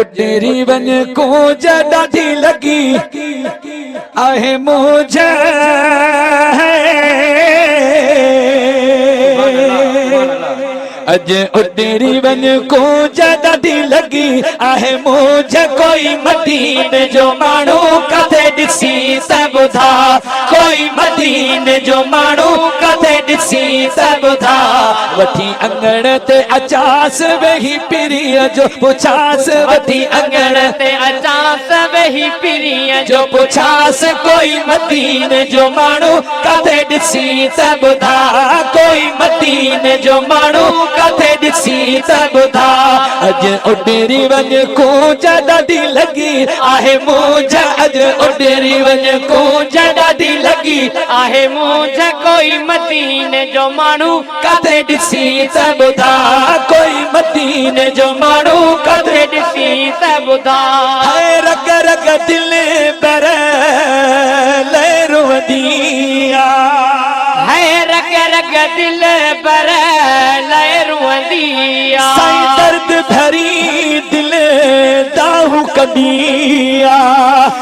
اڏري وڃ ڪونج ڏاڍي لڳي آهي مونجهه. اڄ اڏري وڃ ڪونج ڏاڍي لڳي آهي مونجهه. ڪوئي مديني جو ماڻهو ڪٿي ڏسي ته ٻڌاء، ڪوئي مديني جو ماڻهو ڪٿي ڏسي ته ٻڌاء. وٺي اڱڻ تي اچانس ويهي پرينء جو پڇانس، وٺي اڱڻ تي اچانس ويهي پرينء جو پڇانس. ڪوئي مديني جو ماڻهو ڪٿي ڏسي ته ٻڌاء، ڪوئي مديني جو ماڻهو ڪٿي ڏسي ته ٻڌاء. اڄ اڏري وڃ ڪونج ڏاڍي لڳي آهي مونجهه، اڄ اڏري وڃ ڪونج ڏاڍي لڳي آهي مونجهه. ڪوئي مديني جو ماڻهو ڪٿي ڏسي ته ٻڌاء، ڪوئي مديني جو ماڻهو ڪٿي ڏسي ته ٻڌاء. هاء رڳ رڳ دل بر لئه روئندي آ، هاء رڳ رڳ دل بر لئه روئندي آ. سائين درد ڀري دل دانهون ڪندي آ،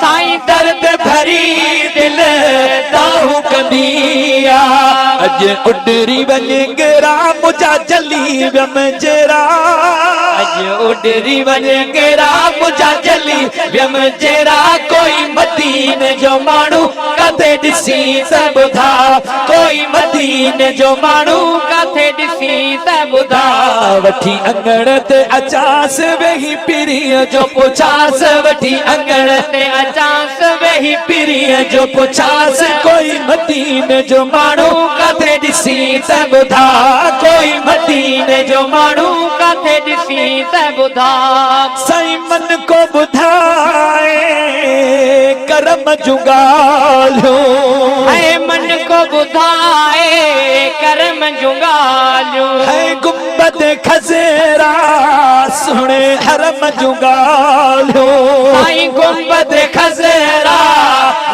سائين درد ڀري دل دانهون ڪندي آ. اڄ اڏري وڃ ڳرا منهنجا جلي ويم جيرا، اڄ اڏري وڃ ڳرا منهنجا جلي ويم جيرا. ڪوئي مديني جو ماڻهو ڪٿي ڏسي ته ٻڌاء، ڪوئي مديني جو ماڻهو ڪٿي ڏسي ته ٻڌاء. وٺي اڱڻ تي اچانس ويهي پرينء جو پڇانس، وٺي اڱڻ تي اچانس ويهي پرينء جو پڇانس. ڪوئي مديني جو ماڻهو ڪٿي ڏسي ته ٻڌاء، ڪوئي مديني جو ماڻهو ڪٿي ڏسي ته ٻڌاء. سائين من ڪو ٻڌائي ڪرم جون ڳالهيون، ۽ من ڪو ٻڌائي ڪرم جون ڳالهيون. هي گنبد خضرا سهڻي حرم جون ڳالهيون، سائين گنبد خضرا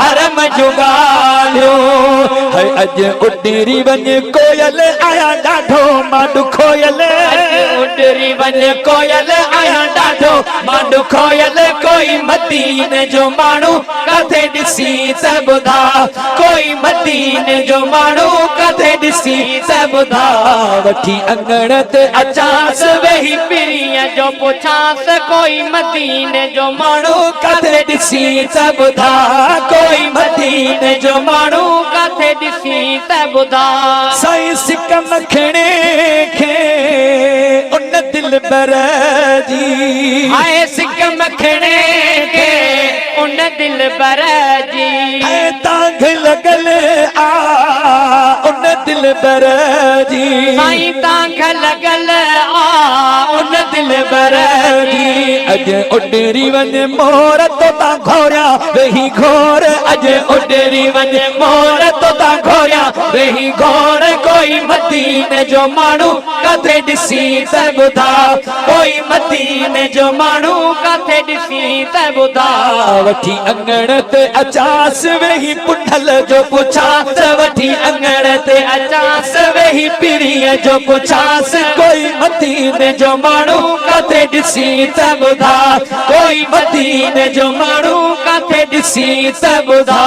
حرم جون ڳالهيون. هي اڄ اڏري وڃ ڪوئل آهيان ڏاڍو مان ڏکويل، اڄ اڏري وڃ ڪوئل آهيان ڏاڍو مان ڏکويل. ڪوئي مديني جو ماڻهو ڪٿي ڏسي ته ٻڌاء، ڪوئي مديني جو ماڻهو ڪٿي ڏسي ته ٻڌاء. وٺي اڱڻ تي اچانس ويهي پرينء جو پڇانس، ڪوئي مديني جو ماڻهو ڪٿي ڏسي ته ٻڌاء، ڪوئي مديني جو ماڻهو ڪٿي ڏسي ته ٻڌاء. سائين سڪ مکڻي کي ان دلبر جي، هاء سڪ مکڻي کي ان دلبر جي. ۽ تانگهه لڳل آ ان دلبر جي، سائين تانگهه لڳل آ ان دلبر جي. اڄ اڏري وڃ مور توتان گهوريان ويهي گهور، اڄ اڏري وڃ مور توتان گهوريان ويهي گهور. ڪوئي مديني جو ماڻهو ڪٿي ڏسي ته ٻڌاء، ڪوئي مديني جو ماڻهو ڪٿي ڏسي ته ٻڌاء. وٺي اڱڻ تي اچانس ويهي پنهل جو پڇانس، وٺي اڱڻ تي اچانس ويهي پرينء جو پڇانس. ڪوئي مديني جو ماڻهو ڪٿي ڏسي ته ٻڌاء، ڪوئي مديني جو ماڻهو ڪٿي ڏسي ته ٻڌاء.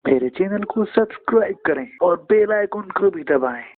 मेरे चैनल को सब्सक्राइब करें और बेल आइकॉन को भी दबाएं।